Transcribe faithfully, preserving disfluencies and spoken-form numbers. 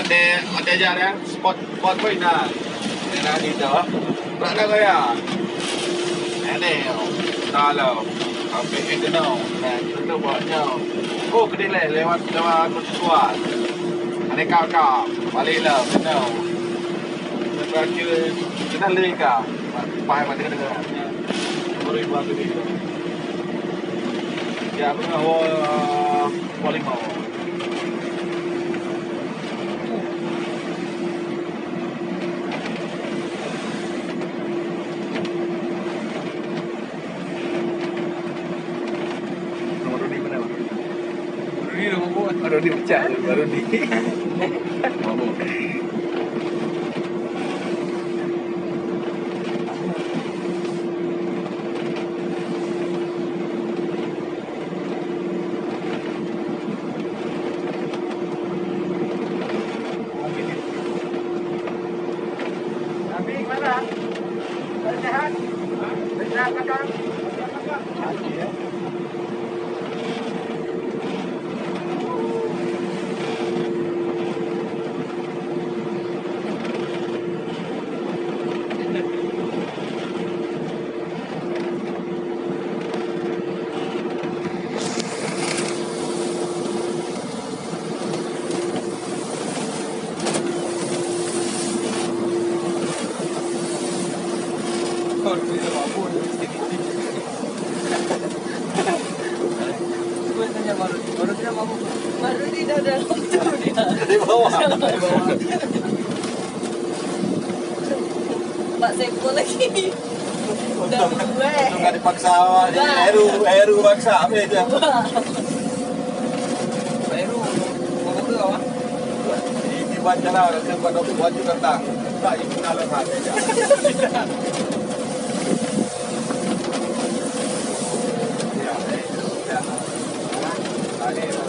Ada, ada aja dah. Spot, spot point dah. Dia dah di dah. Berat dah gaya. Ada. Kalau sampai ke kena, nah, kita buatnya. Oh, kedai leh lewat, lewat Mercusuar. Ada kau-kau. Balik lah, kena. Terakhir, kita leh kau. Pai pada kena. Baru ibu aku ni. Ya, aku nak bawa, uh, bawa lima. Rudi mana, Bang? Rudi dah mabuk. Rudi pecah tu, Rudi. Mabuk. Abi, mana? Sehat? Sehat, Kakang? Baru dia dah dalam tu dia. Di bawah. Pak Saiful lagi. Dah dua, eh. Untung tak dipaksa awak ni. Dah. Heru, Heru paksa habis je. Wah. Heru, apa tu awak? Di, di Banjara, ke Pondok Buah Jakarta. Tak, ini kenal lah, Pak. Ya, eh, ya. Ada, ada.